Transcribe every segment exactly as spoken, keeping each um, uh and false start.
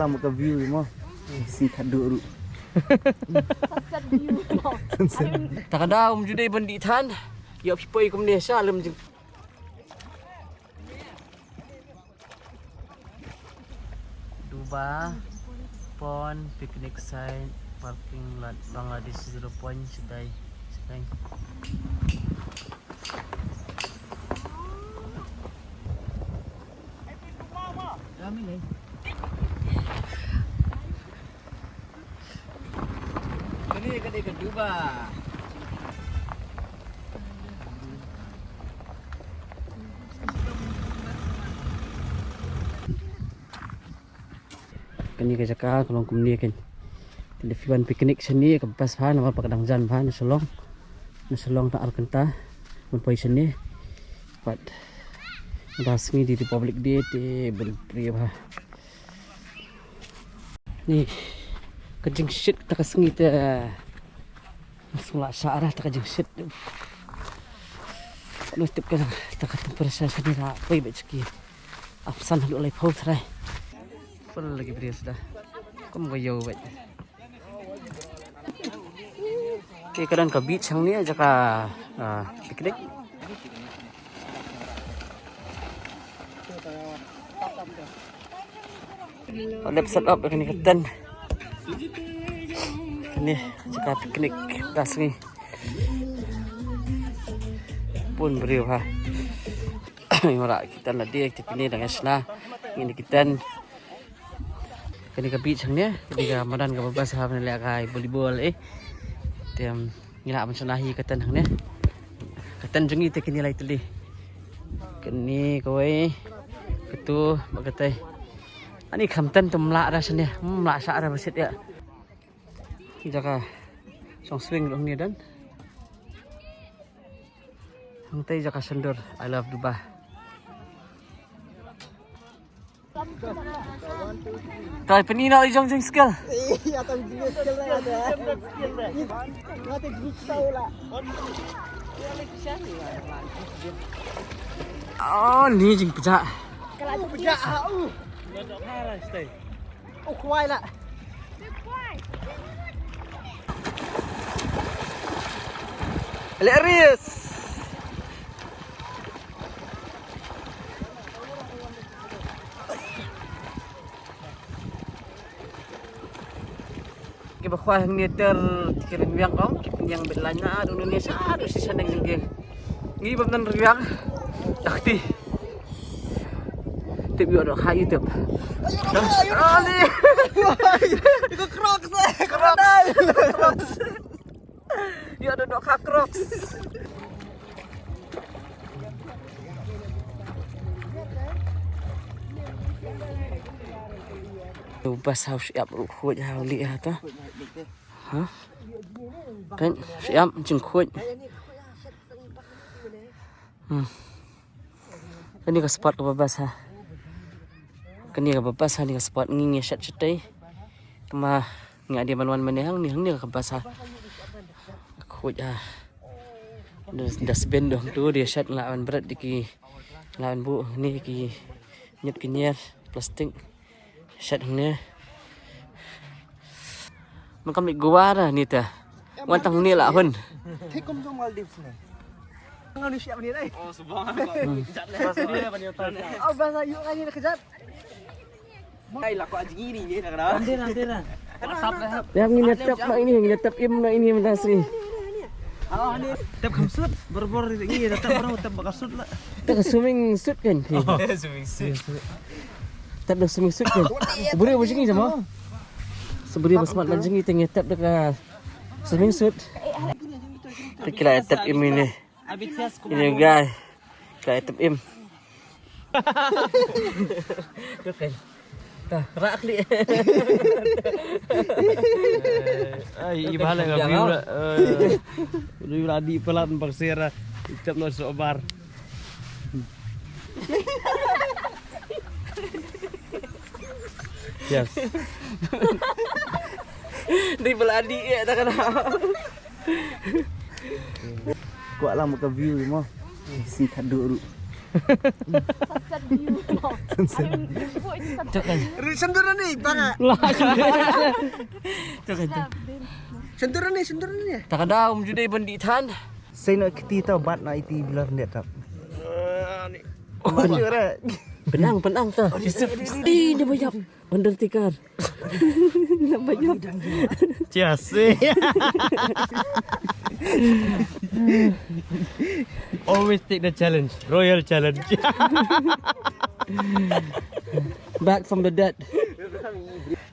Tang ka view mo. Si khadduh ruh. Sunset view. Sunset. Ta ka daw um ju dei ban dih than. Ïoh phi poi kumne sha lem jing. Duba Pond, picnic site, parking lot, Bangladesh zero point, Chennai, Chennai. Kane, kane ka Duba. Kane ka jaka ka long kumne kan. Te lada phi wan picnic shane ka best bha namar ba ka dang jan bha na Shillong. Na Shillong tang ar kynta ban poi shane. Pat da sngi dei Republic Day te bun briew bha. Ni ka jingshit ta ka sngi te. Sngewlah shah ra ta ka jingshit. Nus tip ka ta ka temperature shane ra poi bad ski. Apsan haduh laiphew trai. Full lagi bris dah. Kum ko yo bad. Okey, ka don ka beach hangne jaka ah, picnic. Lep set up kane ka tent. Kane jaka picnic da sngi. Bun briew ha. Ïa ki tent lade te kine dang ïa shna. Ngin ïa ki tent. Kane ka beach hangne, kane ka madan kaba best ha ban lehkai volleyball eh. Te ngi lah ban shna hi ka tent hangne. Ka tent jong ngi te kine lai tylli. Kane kawei, katu bad katai. Ani kham tent te ym lah da shane, ym lah shah da ba shit ïa. Jaka shong swing ruh hangne don. Hangtei jaka shndur, I love Dubai. Toi pyni noh i jong jong skill. Ïa tang jong skill na ïa. Nga te jong skill la. Oh, ni jingpjah. Kala jingpjah ha u. U khwai la. Hilarious. Kiba khwai hangne ter ki rynwiang kong, ki pynïang bit lain na, dang nang sha, dang shisha nang jingkieng. Ngi bym don rynwiang. Dak ti. Tip ïoh dohkha ïa tip. Ali. Iko Crocs eh, Crocs. Ïoh dohkha Crocs. Bas haus ïap ruh khuid ha u lieh ha ta. Ha? Kan siam jingkhuid. Hmm. Kane ka spot kaba best ha. Kane kaba best ha, kane ka spot ngi ngi shet shetei. Kama ngi adi ban wan mane hang ni, hang ni ka best ha. Khuid ha. Dus dustbin dong tu dia shet la wan bret diki la wan bu ni ki nyut ki nyer plastik. Shet hangne. Man kam ni Goa ra ni ta. Wan tang ni la hun. Thik kum jong Maldives ne. Ngau ni siap ni dai. Oh, subang. Jat le. Oh, basa yu kan ni kejat. Ai la ko ajngi ni ni na kena. Nanti nanti na. WhatsApp le. Ya ngin tap na ini, ngin tap im na ini mentas ni. Tap kamsut, berbor ini, tap berapa tap kamsut lah. Tap swimming suit kan? Swimming suit. Tap da swimming suit kan? Beri apa jingi sama? Seberi apa semat dan jingi tengah tap da swimming suit. Kita kira tap im ini. Ini guys. Kira tap im. Bukan. Ta, rak klik. Ai, i bala ka view la. Lu radi pelat paksera. Tap no sobar. Yes. Dei bala di eh ta kana. Kwah lam ka view mo. Si khadduh ruh. Sunset view. Sunset. Sendurani, banga. Lah. Sendurani, sendurani. Takada um jude bandit han. Sino kiti tau bat na iti bilar net tap. Maju re. Penang, penang ta. Ih, dia banyak. Undertaker. Nampak je. Just say. Always take the challenge. Royal challenge. Back from the dead.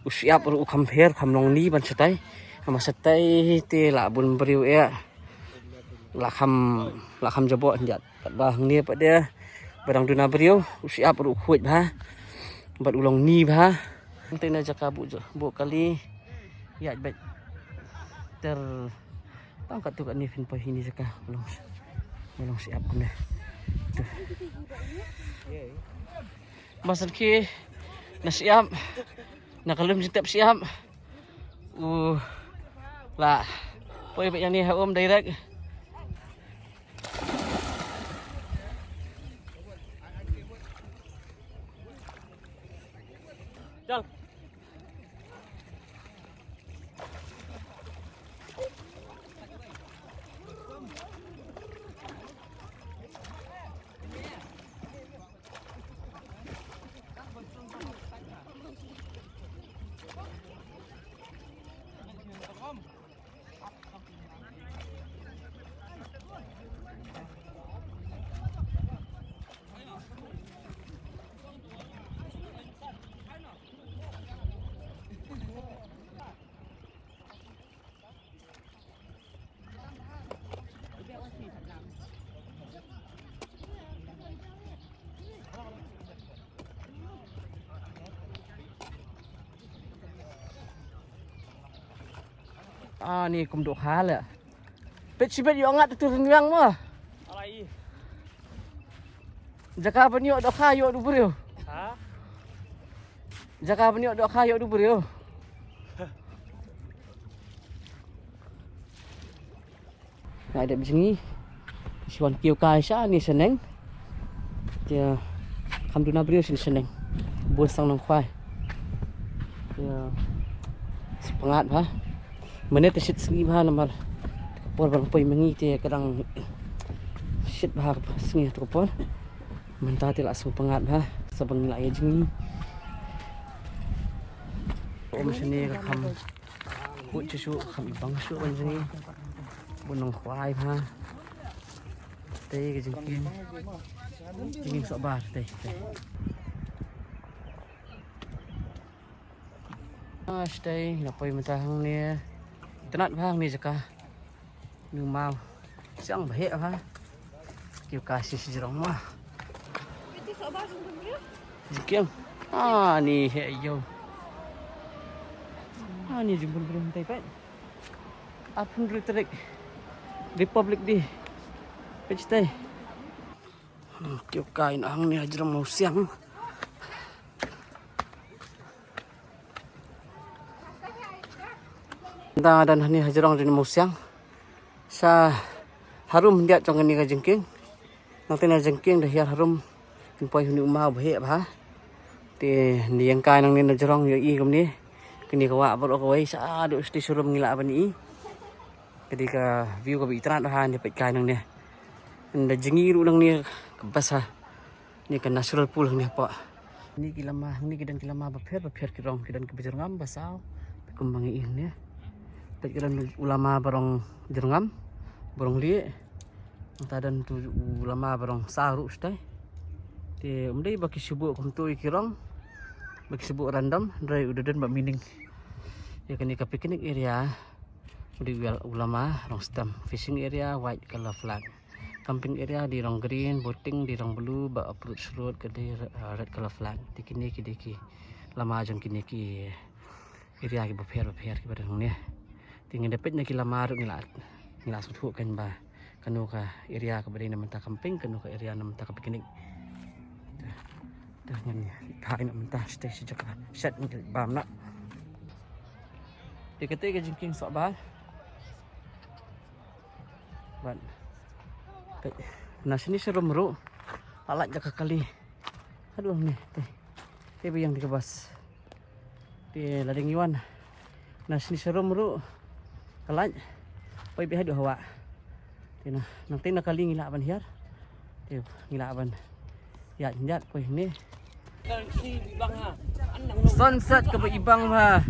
U Siap ruh u kham pher, kham long ni ban shatai. Namar shatai te la bun briew eh. La kham, la kham jabok hynjat. Katba hangne pat de ba dang duna briew, u Siap ruh u khuid bha bad u long ni bha. Te na jaka buh, buh kali. Ïa bad ter tang katto katne phin poi hini jaka ba long, ba long Siap kumne. Ba san ki na Siap, na ka lum jingtep Siap. U la poi bad ïa ni ha um direct. Ah, ni kum dohkha le. Peit shibit ïoh ngat tu ring yang mo. Alai. Jaka ban ïoh dohkha ïoh du briew. Ha? Jaka ban ïoh dohkha ïoh du briew. Nga dep jngi. Shu wan kiew kai sha ni shaneng. Te kham duna briew sha ni shaneng. Bun sang nongkhwai. Te sngewpyngat bha. Mynne te shit sngi bha namar ka por ba nga poi ma ngi te ka dang shit bha ka sngi ha ka por. Mynta te la sngewpyngat bha. Sa ba ngi la ïa jngi. Ym shane ka kham. Kut shuh shuh, kham i bang shuh ban jngi. Bun nongkhwai bha. Te ka jingkieng. Jingkieng sohbar te. Ah, shatei, nga poi mynta hangne. Itynnad bha hangne jaka. Ni u maw. Siang ba heh bha. Kiew kai shi shi jrong ma. Jingkieng. Ah, ni heh ïew. Ah, ni jingbun briew mynta peit. Arphew hynriew tarik Republic Day. Peit shatei. Hmm, kiew kai na hangne ha jrong Mawsiang. Nga don hangne ha jrong ri Mawsiang. Sa harum hyndiat jong kane ka jingkieng. Nangta na jingkieng da hiar harum. Kin poi ha une u maw ba heh bha. Te ïeng kai nangne na jrong ïohi kumne. Kane ka wah baroh kawei sa haduh shatei sha rum ngi lah ban ïohi. Ka dei ka view kaba itynnad bha, nda peit kai nangne. Nda jngi ruh nangne ka best ha. Ni ka natural pool hangne hapoh. Ni ki lama, hangne ki don ki lama bapher bapher ki rong, ki don kiba jyrngam ba saw. Kumba ngi ïohi hangne. Peit ki don u lama ba rong jyrngam, ba rong lieh. Nangta don tu u lama ba rong saw ruh shatei. Te ym dei ba ki shu buh kumto ïa ki rong. Ba ki shu buh random, hynrei u da don ba meaning. Ïa kane ka picnic area. U dei u lama rong stem, fishing area white color flag. Camping area dei rong green, boating dei rong blue, bad approach road ka dei, uh, red color flag. Te kine ki dei ki lama jong kine ki area kiba pher bapher kiba don hangne. Te ngi da peit na ki lama ruh ngi la, ngi la sngewthuh kein ba kano ka area kaba dei na bynta camping, kano ka area na bynta ka picnic. Te, te ngan ïa thait na bynta shatei shi jaka shet ngi bam na. Te kata ka jingkieng sohbar. Bad na shane sha rum ruh Palat da ka kali. Aduh ne te. Te biang te ka bas. Te la dang wan. Na sini serum ru. Kalat. Poi bih haduh hawa. Te na nang te na kali ngi lah ban hiar. Te ngi lah ban. Ya jat poi ne. Sunset ka ba ibang ha.